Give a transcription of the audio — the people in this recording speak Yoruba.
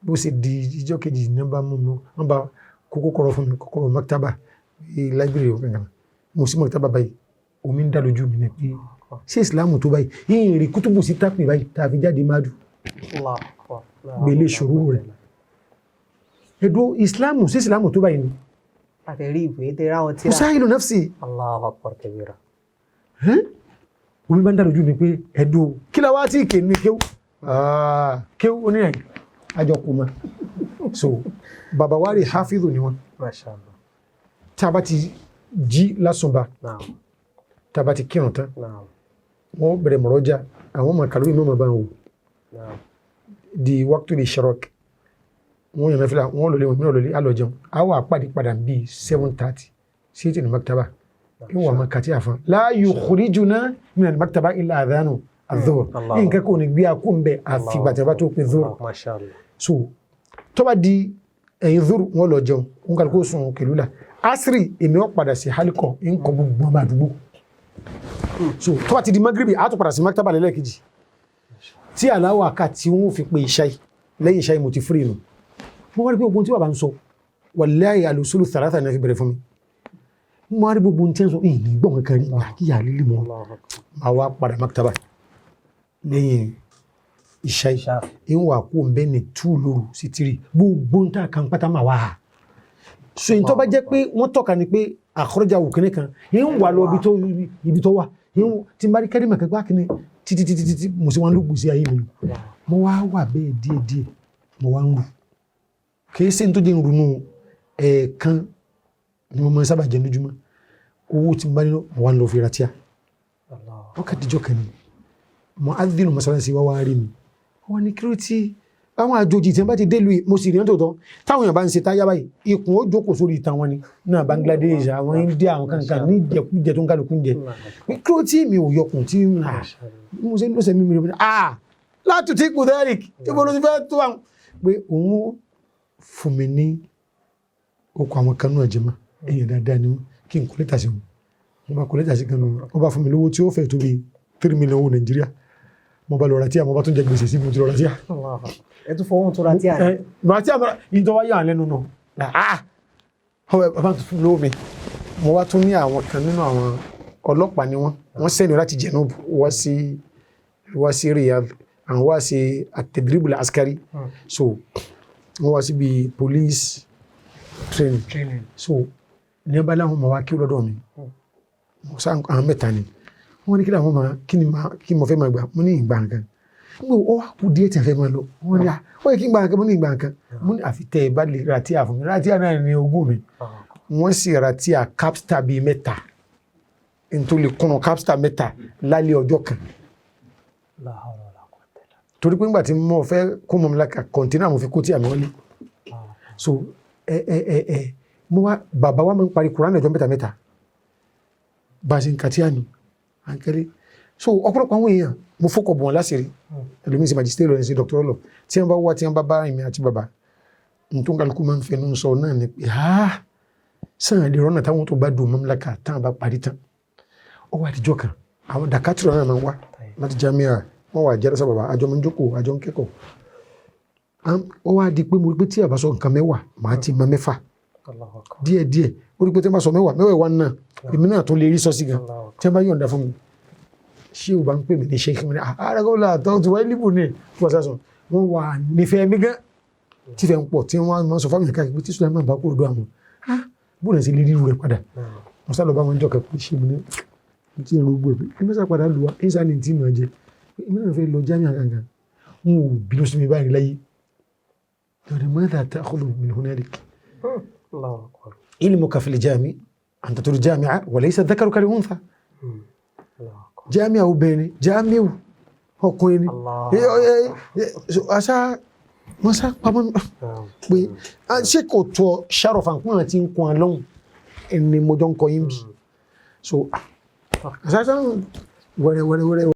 Bó ṣe di ìjọ́ kejì ní wọ́n bá mú mi, wọ́n bá kó kọ́kọ́rọ́ fún mi, kọ́kọ́rọ́ maktaba, library kankan. Mo sì maktaba báyìí, omi ń dà lójú mi ní pé ṣé ìsìlámù tó báyìí yìí rí kútùbù sí tápì báyìí tá a fi jáde máa dù. Allahu akbar. Gbélé ìṣòro rẹ̀. Ẹ̀dọ́ ìsìlámù, sí ìsìlámù tó báyìí ni. Àti rí ìwé tẹ ráwọn tíra. Usailu nafsi. Allahu akbar kabira. Omi bá ń dà lójú mi pé ẹ̀dọ́ kí la wá tí kè ní kéwú kéwú onírìn àjọ kò mọ́. So bàbá wa rí hafizu ni wọn. Masha Allah. Tí a bá ti jí lásùnba, tí a bá ti kírun tán, wọ́n bẹ̀rẹ̀ mọ̀rọ́jà, àwọn ọmọ kàlórí mọ́mọ́ bá ń wò di waqtu ishraq, wọ́n yàn náfìlà, wọ́n lọlé, wọn mìíràn lọlé, á lọ jẹun, á wà pàdé padà bíi 7:30 sí ètò ní maktaba, ìwọ̀n àmọ́ kàtí àfọn la yukhrijuna min al-maktaba illa adhanu adh-dhuhr. Allah. Nǹkan kò ní gbé akó ń bẹ àfìgbà tí a bá tó pé dhuhr. Masha Allah. So tó bá di ẹ̀yìn dhuhr, wọ́n lọ jẹun, wọn kàlùkù sùn kìlúlà. Asiri, èmi ó padà sí halikọ ń kọ gbogbo ọmọ àdúgbò. So tó bá ti di magribi, a tún padà sí maktaba lẹ́lẹ́kejì tí aláwọ̀ àká tí wọ́n fi pe ìṣáì. Lẹ́yìn ìṣáì, mo ti firi nù. Mo wá rí pé ogun tí bàbá ń sọ, wallahi, al-usulu thalatha ní a fi bẹ̀rẹ̀ fún mi. Mo wá rí gbogbo ohun tí ń sọ ìní gbọ̀n kankan rí kíyà lílì mọ́. Allahu akbar. Máa wá padà maktaba lẹ́yìn ìṣáì, Ìṣá. ń wà kó ń bẹ́ ní 2 lóru sí 3, gbogbo ń tà kan pátá máa wá hà. So ìyẹn tó bá jẹ́ pé wọ́n tọ́ka ni pé àkọ́rọ́jà wò kíní kan ń wà lọ ibi tó wà tí n bá rí kẹ́rì mọ̀kẹ́ gbá kíní títí títí títí mo sì wá ń lóògùn sí ayé mi nù. Mo wá wà bẹ́ẹ̀ díẹ̀ díẹ̀, mo wá ń rù. Kì í ṣe ní tó jẹ́ ń ronú. Ẹ̀ẹ̀kan ni mo máa ń sábà jẹ lójúmọ́. Owó tí mo bá nílò, mo wá ń lọ fi ra tíà. Allah. Wọ́n kà díjọ́ kan ni mu'adhdhinu mọ́sálásí wá wá rí mi. Wọ́n ní kí ló tí àwọn àjòjì tí wọ́n bá ti dé lu yìí. Mo sì rí ọ́n tòótọ́, táwọn èèyàn bá ń ṣe táyà báyìí, ikùn ó jókòó sórí ìtàn wọn ni náà, Bangladesh, àwọn India, àwọn kankan ní ìjẹkújẹ tó ń kálukú ń jẹ. Kí ló tí mi ò yọkùn tí mo ṣe ń lọ́sẹ̀ mímí rẹ̀? Ah, láti tí kò dẹ́rìk ibo ló ti fẹ́ tó àwọn pé òun fún mi ní okò àwọn kan náà jẹmọ́ èèyàn dáadáa ni wọ́n, kí n kó lẹ́tà sí wọn. Wọ́n bá kó lẹ́tà sí kan náà, wọ́n bá fún mi lówó tí ó fẹ́ tó bí 3 million owó Nàìjíríà. Mo bá lọ ra tíà, mo bá tún jẹ gbèsè sí, mo ti lọ ra tíà. Ẹ tún fọwọ́n tó ra tíà. Ẹ ra tíà mọ́ra yìí tó wá yà á lẹ́nu nù. Ah, ọwọ́ bàbá tó fún mi lówó mi. Mo wá tún ní àwọn kan nínú àwọn ọlọ́pàá ni wọ́n sẹ́ni láti Janub wá sí Riyadh, àwọn wá sí at-tadrib al-askari. So wọ́n wá síbi police training. Training. So ní abala láwọn ọmọ wa kí lọ́dọ̀ mi, mo sá àwọn mẹ́ta ni. Wọ́n ní kí làwọn máa kí ni máa kí mo fẹ́ máa gbà. Mo ní ìgbà nǹkan mo ó wá kú díẹ̀ tí a fẹ́ máa lọ. Wọ́n ní à ó yẹ kí n gbà nǹkan. Mo ní ìgbà nǹkan. Mo ní àfi tẹ́ ẹ bá lè ra tíà fún mi. Ra tíà náà ní ogún mi. Wọ́n sì ra tíà capstar bíi mẹ́ta, nítorí kùnà capstar mẹ́ta lálẹ́ ọjọ́ kan, La hawla wala quwwata illa. Torí pé ńgbà tí mo fẹ́ kó mọ́ mi láka container, mo fi kó tíà mi wọlé. So ẹ ẹ ẹ ẹ mo wá, bàbá wa máa ń parí Kùránì ọjọ́ mẹ́ta mẹ́ta, bá a ṣe ń ka tíà nù à ń kẹ́lé. So ọ̀pọ̀lọpọ̀ àwọn èèyàn, mo fọkọ̀ bọ̀ wọn láṣìírí. Ẹlòmíín ṣe magistrate lọ, ṣe doctor lọ, tí wọ́n bá wá, tí wọ́n bá bá èmi àti bàbá n tó ń kálukú máa ń fẹnu sọ náà ni pé ah, sàn lè rọ́nà táwọn tó bá dùn mamlaka táwọn bá parí tán. Ó wà àdìjọ́ kan, àwọn dàkátìrì náà máa ń wá láti jamia, wọ́n wà jẹ́rẹ́sà bàbá, àjọ máa ń jókòó, àjọ ń kẹ́kọ̀ọ́. Ó wá di pé mo rí pé tí àbá sọ nǹkan 10, màá ti mọ 6. Allahu akbar. Díẹ̀ díẹ̀, ó rí pé tí wọ́n bá sọ 10, mẹ́wàá wà náà, èmi náà tó lè rí sọ́sí gan. Allahu akbar. Tí wọ́n bá yọ̀ǹda fún mi, ṣé o bá ń pè mí ní ṣe kí mi ní àrẹ́gọ́lá tó ti wáyé líbù ní wọ́n sásùn wọ́n wà nífẹ̀ẹ́ mi gan, tí fẹ́ ń pọ̀, tí wọ́n máa ń sọ fáwọn èèyàn káàkiri pé tí Sulaiman bá kúrò dọ́ àwọn, ah, bóun ẹ̀ sì lè ríru rẹ̀ padà. Wọ́n sá lọ bá wọn jọ kẹ́kọ̀ọ́ ṣe mi ní tí ẹ̀rọ gbọ́ ẹ̀ pé mẹ́sà padà lù wá ẹ̀sà ní tí mà jẹ. Èmi náà fẹ́ lọ jámíà gangan. Wọn ò bínú sí mi báyìí láyé lọ́dọ̀. Madha ta'khudhu min hunalik? Allahu akbar. Ilmuka fil jami anta tur jami'a wa laysa dhakaruka li untha. Allahu akbar. Jami'a obìnrin, jamiu ọkùnrin ni. Allah. Àṣà wọ́n sá pamọ́ pé ṣé kò tó ṣàròfà pọ́n àti ń kún lọ́hùn ẹni mo jọ ń kọ yín bí. So àṣà wẹ́rẹ́ wẹ́rẹ́ wẹ́rẹ́.